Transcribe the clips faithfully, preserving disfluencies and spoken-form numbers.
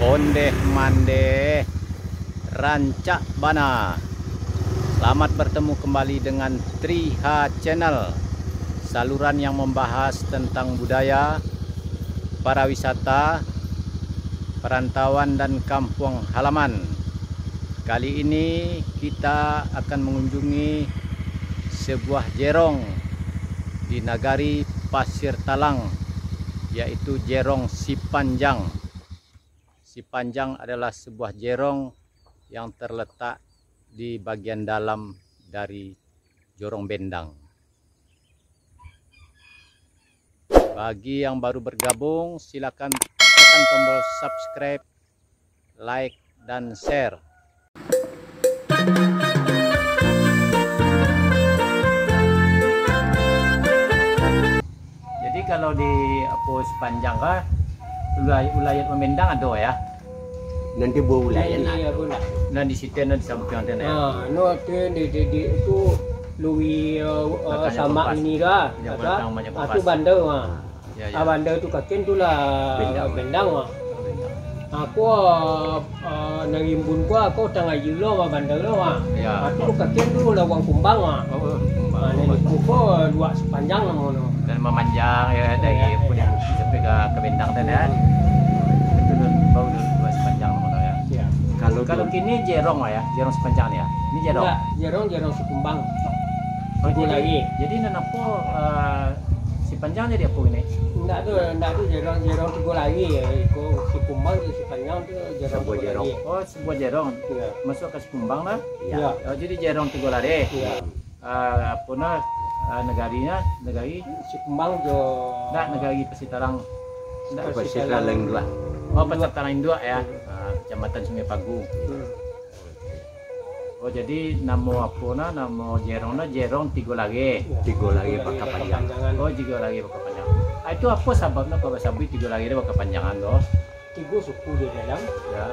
Ondeh mandeh, rancak bana. Selamat bertemu kembali dengan Tri H Channel, saluran yang membahas tentang budaya, pariwisata, perantauan, dan kampung halaman. Kali ini kita akan mengunjungi sebuah jerong di nagari Pasir Talang, yaitu Jerong Sipanjang. Sipanjang adalah sebuah jerong yang terletak di bagian dalam dari Jorong Bendang. Bagi yang baru bergabung, silakan tekan tombol subscribe, like, dan share. Jadi kalau di apo Sipanjang ka, ulai-, ulayat Jorong Bendang ado ya? Nan di bawah ulayat. Nan di situ, nan di samping tu, ya? Ah, no, tu di, di, di, tu lui, eh, eh, samak ini ka. Ah, tu bandar, ah. Ya, ya. Ah, bandar tu kakin tu lah Bendang. Bendang, ah. Bendang. Aku, ah, ah, narimbun ku, aku tangah jilo, ah, bandar lo, ah. Ya. Ah, tu kakin tu Lawang Kumbang, ah. Oh, Kumbang. Ah, nan di muko Luak Sipanjang namo no. Dan mamanjang, ya, dari Puding sampai ka, ka Bendang tu, ya. Itu tu, baru tu, Luak Sipanjang namo no, ya. Ya. Kalau kini jerong lah, ya, jerong Sipanjang ni, ya. Ini jerong. Enggak, jerong, jerong Sikumbang. Oh, jadi, jadi nan apo, eh, Sipanjang jadi apo ini? Ndak tu, ndak tu jerong, jerong tigo lari ya. Iko Sikumbang tu Sipanjang tu jerong tigo lari. Oh, sebuah jerong. Iya. Masuk ka Sikumbang lah. Iya. Oh, jadi jerong tigo lari. Iya. Ah, apo nah, ah, nagarinyo, nagari? Sikumbang jo. Ndak, nagari Pasir Talang. Ndak. Pasir Talang Induak. Oh, Pasir Talang Induak ya. Hmm. Ah, Kecamatan Sungai Pagu. Hmm. Oh, jadi namo apo nah, namo jerong nah, jerong tigo lari. Iya. Tigo lari baka panjang. Oh, tigo lari baka panjang. Ah, itu apo sababnyo kok disabuik tigo lari baka panjangan tu? Tigo suku di dalam. Ya.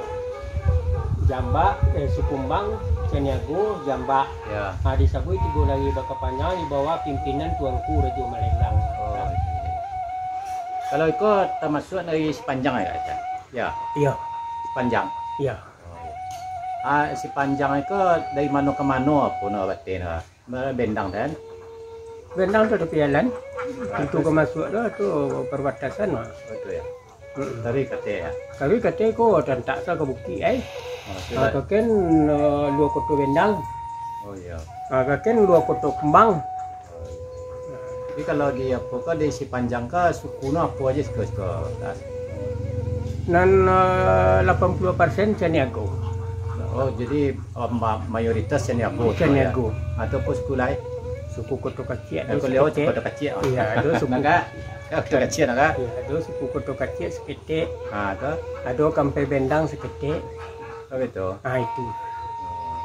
Jambak, eh, Sikumbang, Caniago, Jambak. Ya. Ah, disabuik tigo lari baka panjang di bawah pimpinan Tuanku Rajo Malendang. Oh, iya. Kalau iko tamasuak dari Sipanjang ya, Kak? Ya. Iya. Sipanjang. Iya. Oh, iya. Ah, Sipanjang iko dari mano ka mano apo no bateh no? Bendang, kan? Bendang tu tapi jalan. Pintu ka masuak tu, tu perbatasan mah. Betul ya. Mm-mm. Tapi kate ya. Tapi kate ko tantak sa ka bukik ai. Oh, tu lah. Kaken, eh, Luo Koto Bendang. Oh iya. Ah, kaken Luo Koto Kumbang. Oh, iya. Jadi kalau di apo ka, di Sipanjang ka, suku no apo aja siko-siko? Nan, eh, lapan puluah persen Caniago. Oh, jadi Oh, ma-, mayoritas Caniago tu, ya? Caniago. Atau pun suku lain? Suku Koto Kaciak, eh, ado Koto Kaciak, oh. Iya, ado suku. Nah, Kak? Koto Kaciak, nah, Kak? Iya, ado suku Koto Kaciak saketek. Ah, tu? Ado Kampai Bendang saketek. Oh, gitu. Ah, itu. Oh.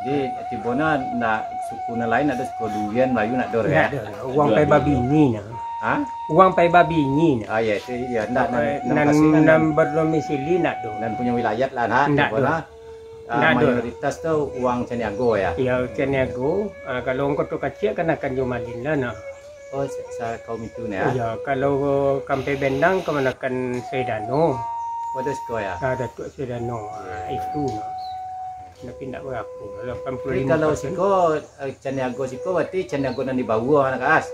Jadi, tibo na, nak suku nan lain, ado suku Durian, Melayu, nak dor, ya? Ndak ado. Urang pai babini, nah. Hah? Urang pai babini, nah. Ah, iya, itu, iya, ndak, nan, nan, nan, nan berdomisili, ndak ado. Nan punyo wilayat lah, nah, tibo na. Ah, ndak ado. Mayoritas tu urang Caniago, ya? Iya, Caniago. Ah, kalau urang Koto Kaciak kan akan jo Madin lah, nah. Oh, sa-, sakaum itu, nah, ya? Iya, kalau Kampai Bendang kamanakan Saidano. Oh, Datuak Siko, ya? Ah, Datuak Saidano. Ah, itu, nah. Tapi ndak berapo, lapan puluah limo persen. Jadi, kalau siko, eh, Caniago siko, berarti Caniago nan di bawah, nah, Kak As?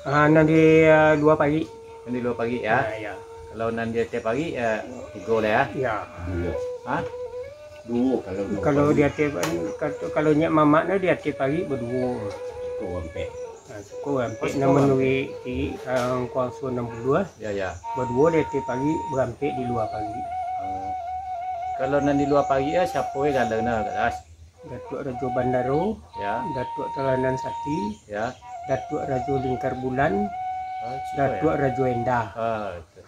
Ah, nan di, ah, luo parik. Nan di luo parik, ya? Ya, ya. Kalau nan di ateh parik, ya, tigo lah, ya? Ya. Duo. Hah? Duo kalau duo parik. Kalau di ateh, kalau, kalau nyak mamak no di ateh parik baduo. Siko ampek. Ah, siko ampek. Oh, siko nan ampek. Manuruik di, ah, kuaso anam puluah. Ya, ya. Baduo di ateh parik, barampek di luo parik. Oh. Kalau nan di luo parik, ya, siapo we galonyo, Kak Das? Datuak Rajo Bandaro, ya. Datuak Talanan Sati, ya. Datuak Rajo Lingkar Bulan, oh, situ, ya. Datuak Rajo Endah. Ah, itu.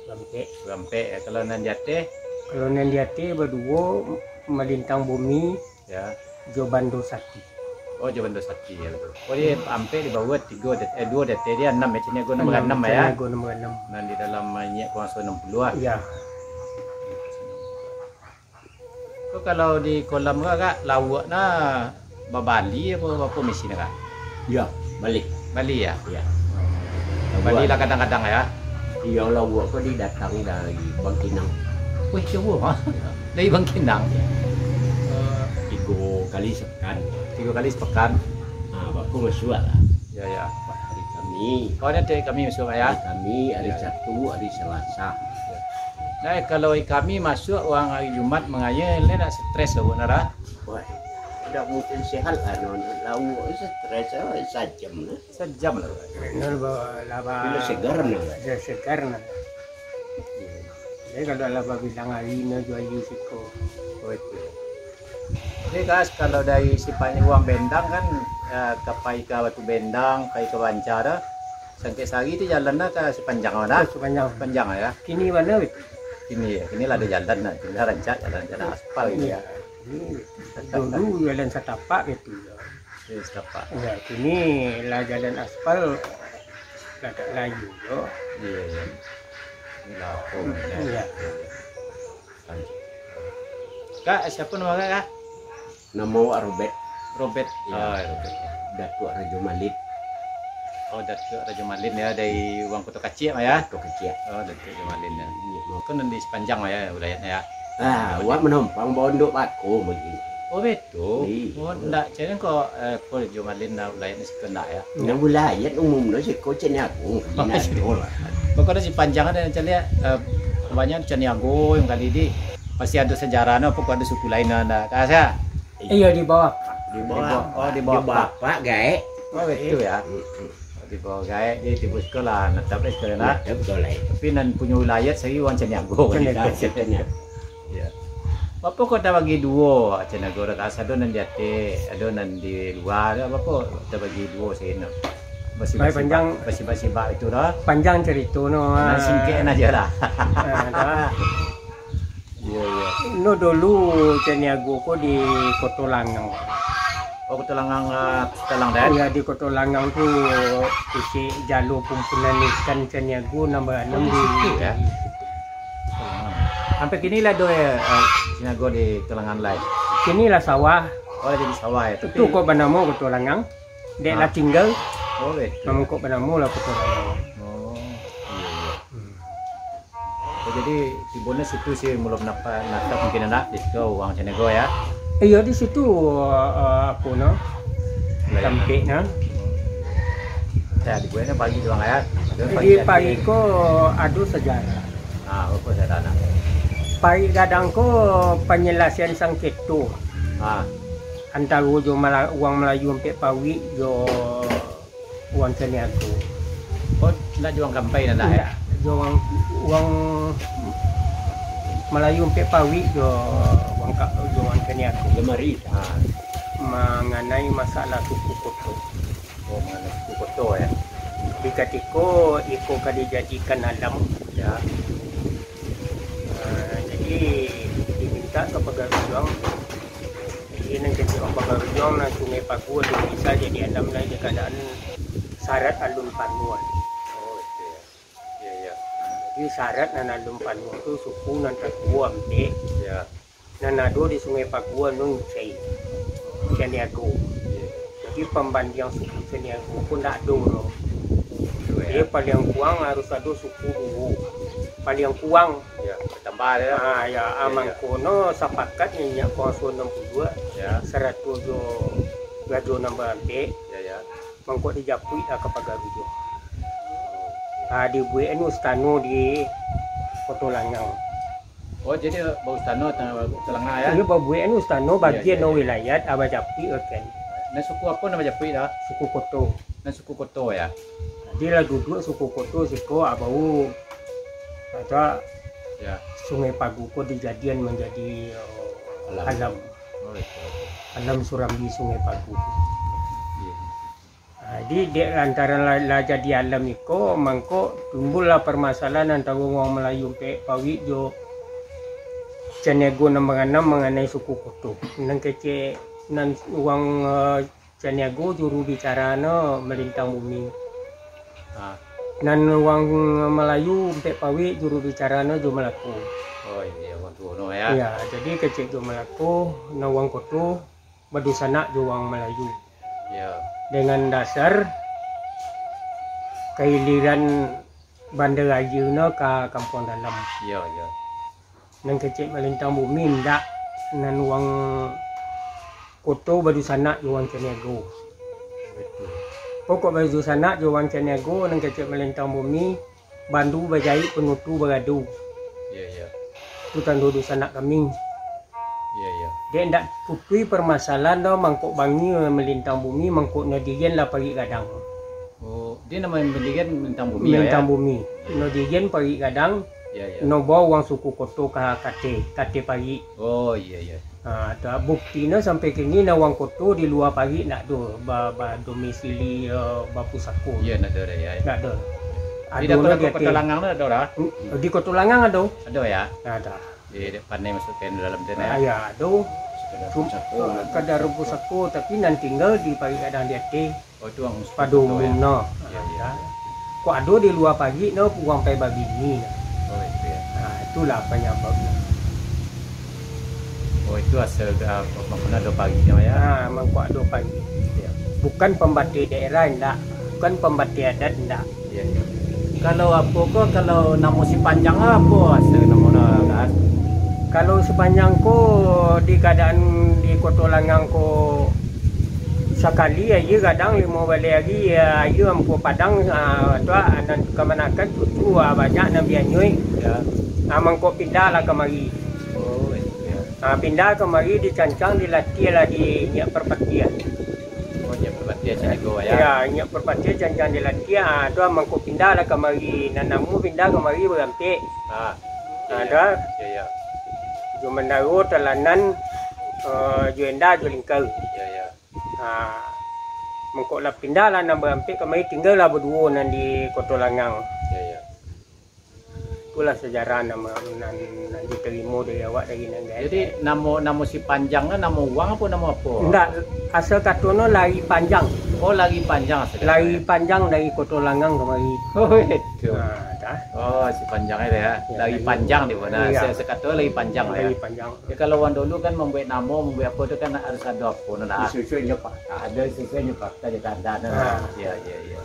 Barampek. Barampek, ya. Kalau nan di ateh? Kalau nan di ateh baduo, Malintang Bumi, ya. Jo Bando Sati. Oh, jo Bando Sati, ya, betul. Oh, di ampek di bawah tigo, eh, duo di ateh, di anam, ya, Caniago nombor anam, ya. Caniago nombor anam. Nan di dalam, eh, nyiak kuaso anam puluah, ah. Ya. Ko kalau di kolam ko, Kak, lauak nah babali apo, apo misi nah, Kak? Iya, bali. Bali, ya? Iya. Bali lah kadang-kadang, ya? Iyo, lauak ko didatang dari Bangkinang. Wih, jauah, ha? Ya. Dari Bangkinang? Ya. Eh, tigo kali sepekan. Tigo kali sepekan? Ah, bapak masuak lah. Ya, ya. Hari Kami. Oh, nanti hari Kami masuak, ya? Hari Kami, hari Ya, ya. Sabtu, hari Selasa. Ya. Nah, kalau hari Kami masuak, urang hari Jumat mangaia, lai nak stres awak, Nara? Wah, ndak mungkin sehat lah, non. Lauak tu stres, ah, sajam lah. Sajam lah. Karano ba-, lah ba-, Bila segar, nah. Lah segar, nah. Jadi, kalau lah babilang ari, nah, jo aia siko. Betul. Jadi, Kas, kalau dari Sipanjang Bendang kan, eh, ka pai ka Batu Bendang, pai ka Banjar, Sangkek Sari tu jalan lah ka Sipanjang lah. Oh, Sipanjang. Sipanjang lah, ya. Kini bana, Wit? Kini, ya. Kini lah ada jalan lah. Kini lah rancak jalan, jalan aspal gitu, Iya. ya. Ini dulu jalan satapak gitu. Iya, setapak. Ya, kini lah jalan aspal, lah tak layu jo. Iya, iya. Inilah apa, Hmm, ya. iya. Lanjut. Kak, siapa nama Kak, Kak? Nama awak Robert. Robert. Iya. Oh, Robert. Datuak Rajo Malin. Oh, Datuak Rajo Malin, ya, dari Wang Koto Kaciak, ya? Koto Kaciak. Oh, Datuak Rajo Malin, ya. Iya. Kan di Sipanjang, ya, wilayahnya, ya. Ah, Rajo awak Malin. Manompang baondok bako bagi. Oh, betul. Iya. Oh, ndak, cen ko, eh, ko Rajo Malin, nah, wilayahnya siko ndak, ya? Nah, wilayah umumnya siko Caniago. Oh, Caniago lah. Pokoknya Sipanjang ada yang caliak, eh, banyak Caniago yang kali di, pasti ada sejarahnya, pokok ada suku lain, nah, ndak, tak asa? Iya, di bawah. Di bawah. Di bawah. Oh, di bawah. Di bawah Pak Gaek. Oh, itu ya. Mm-mm. Di bawah Gaek, di tibo siko lah, natap lah siko lah. Natap siko lah. Tapi nan punyo wilayah sari urang Caniago. Caniago. Iya. Baa kok tabagi duo, Caniago, ado nan di ateh, ado nan di lua, ado baa kok tabagi duo sari no? Basibak-sibak, Baik, panjang. basibak-sibak itu dah. Panjang carito no, Nan ah. singkek aja lah. Ah, dah. Iya, iya. No dulu Caniago ko di Koto Langang. Oh, Koto Langang, ah, Talang, dah? Iya, di Koto Langang tu isi jalo pumpunan ikan Caniago nambah Oh, enam di di situ, ya? Sampai kini lah ado, ya, eh, Caniago di Koto Langang lai? Kini lah sawah. Oh, jadi sawah, ya, Itu tapi kok banamo Koto Langang. Dek Ah. lah tinggal. Oh, betul. Namo kok banamo lah Koto Langang. Oh, iya, iya. Hmm. Oh, jadi, tibonyo situ sih, mulo napa-, natap mungkin anak, di situ urang Caniago, ya? Iya, di situ, eh, apa no, Wilayah. tampek no. Ya, dibueknyo pagi doang, ya? Ado Di pagi, pagi pagi. ko ado sejarah. Ah, apa sejarah nak? Pagi gadang ko panyalasian sangketo. Ah. Antaro jo Mala-, urang Malayu Ampek Pauik jo urang Caniago. Oh, ndak jo urang Kampai ndak, ya? Ndak, jo urang, urang Malayu Ampek Pauik jo urang Ka-, jo urang Caniago. Lamari. Ha. Manganai masalah suku Koto. Oh, manganai suku Koto, ya. Di katiko iko ka dijadikan alam. Ya. Ah, jadi, diminta ka Pagarujuang. Jadi, nan kecek urang Pagarujuang, nan Sungai Pagu, alun bisa jadi alam lai, di kaadaan sarat alun panuah. Oh, iya. Iya, iya. Jadi, sarat nan alun panuah tu suku nan tatuo Ampek. Iya. Nan ado di Sungai Pagu, anu Cai. Caniago. Iya. Jadi, pambandiang suku Caniago pun ndak ado, bro. Betul, Jadi, ya. paliang kuang harus ado suku duo. Paliang kuang. Ya, batambah dia. Ah, ya, Ya, ya. mangko no sapakat niniak kuaso anam puluah, Ya. sarato jo Rajo Nambah Ampek, Ya, ya. mangko dijapuik lah ka Pagarujuang. Ah, dibuek anu istano di Koto Langang. Oh, jadi baustano tangah Koto Langang, ya? Iyo, babuek anu istano Ya, bagian ya, no ya. wilayat, ah, bajapuik kan. Nah, suku apa nama japuik dah? Suku Koto. Nah, suku Koto, ya? Jadi lah duduak suku Koto siko, ah, baru, atau Ya. Sungai Pagu ko dijadian manjadi, oh, Alam. alam. Oh, betul. Alam Surambi Sungai Pagu. Iya. Ah, jadi dek lantaran lah, lah jadi alam iko, mangko timbullah parmasalahan antaro urang Malayu Ampek Pauik jo Caniago Nambah Anam manganai suku Koto. Nan kecek, nan urang, eh, Caniago juru bicarano Malintang Bumi. Ah. Nan urang Malayu Ampek Pauik juru bicarano Jo Malako. Oh, iya, urang tuo no, ya. Iya, jadi kecek Jo Malako, nan urang Koto, badusanak jo urang Malayu. Iya. Dengan dasar kailiran Banda Rajo no ka Kampuang Dalam. Iyo, iyo. Nan kecek Malintang Bumi indak, nan urang koto badusanak jo urang Caniago. Batua. Pokok badusanak jo urang Caniago, nan kecek Malintang Bumi, bandu bajaik, panutu baradu. Iyo, iyo. Tu tando dusanak kami. Iyo, iyo. Dek ndak putuih parmasalahan do mangkok bangi Malintang Bumi, mangkok no digen lah parik gadang. Oh, dia nama Malintang Bumi, Malintang Bumi. No digen parik gadang, Iyo, iyo. No bao urang suku koto ka kate, kate parik. Oh, iyo, iyo. Ha, tu, bukti no sampai kini na urang koto di lua parik ndak ado ba, ba domisili, eh, bapusako. Iyo, ndak ado dah, ya. Ndak ado. Di Ado no di Koto ateh. Langang tu ado dah? Hmm, di Koto Langang ado. Ado, ya? Ado. Di, di panai masuk ke dalam tu, Ah, ya? Ya, ado. Sekedar Cum-, pusako. Kadar pusako, tapi nan tinggal di parik gadang di ateh. Oh, itu urang suku Pado koto, ya? Umum no. Iya, iya, iya. Kok ado di lua parik no, urang pai babini no. Oh, itu ya. Nah, itulah penyebabnya. Oh, itu asal, ah, mangko ado parik no, ya? Nah, mangko ado parik. Iya. Bukan pambateh daerah, indak. Bukan pambateh adat, indak. Iya, iya. Kalau apo ko, kalau namo Sipanjang apo asal namo no, Kas? Kalau Sipanjang ko, di keadaan di Koto Langang ko, sakali aia gadang limo baleh ari, ya, aia ampo padang, ah, tu, ah, nan kamanakan cucu, ah, banyak nan bianyuik. Ya. Ah, mangko pindah lah kamari. Oh, iya. Ah, pindah kamari, dicancang, dilatiah lah di Nyiak Parpatiah. Oh, Nyiak Parpatiah sini ko, ya? Ya, Nyiak Parpatiah cancang dilatiah, ah, tu, ah, mangko pindah lah kamari. Nan namo pindah kamari Barampek. Ah, Ah, iya, dah. Iya, iya. Jo Mandaro, Talanan, eh, jo Enda, jo Lingkar. Iya, iya. Ha, mangko lah pindah lah nan Barampek kamari, tinggal lah baduo nan di Koto Langang. Iya, iya. Itulah sejarah nama nan, nan ditarimo dari awak dari nan gaek. Jadi, namo, namo Sipanjang tu namo urang apo namo apo? Ndak, asal kato no Lari Panjang. Oh, Lari Panjang asal kato, Lari ya? Panjang dari Koto Langang kamari. Oh, itu. Ha, dah. Oh, Sipanjang itu, ya. Ya, Lari Lari Panjang di mana? Iya. Asal, asal kato Lari Panjang, ya? Lari Panjang. Ya, kalau urang dulu kan mambuek namo, mambuek apo tu kan harus ado apo no lah. Disusunnyo fakta, ado disusunnyo fakta di tanda no. Ha. Iya, iya, iya.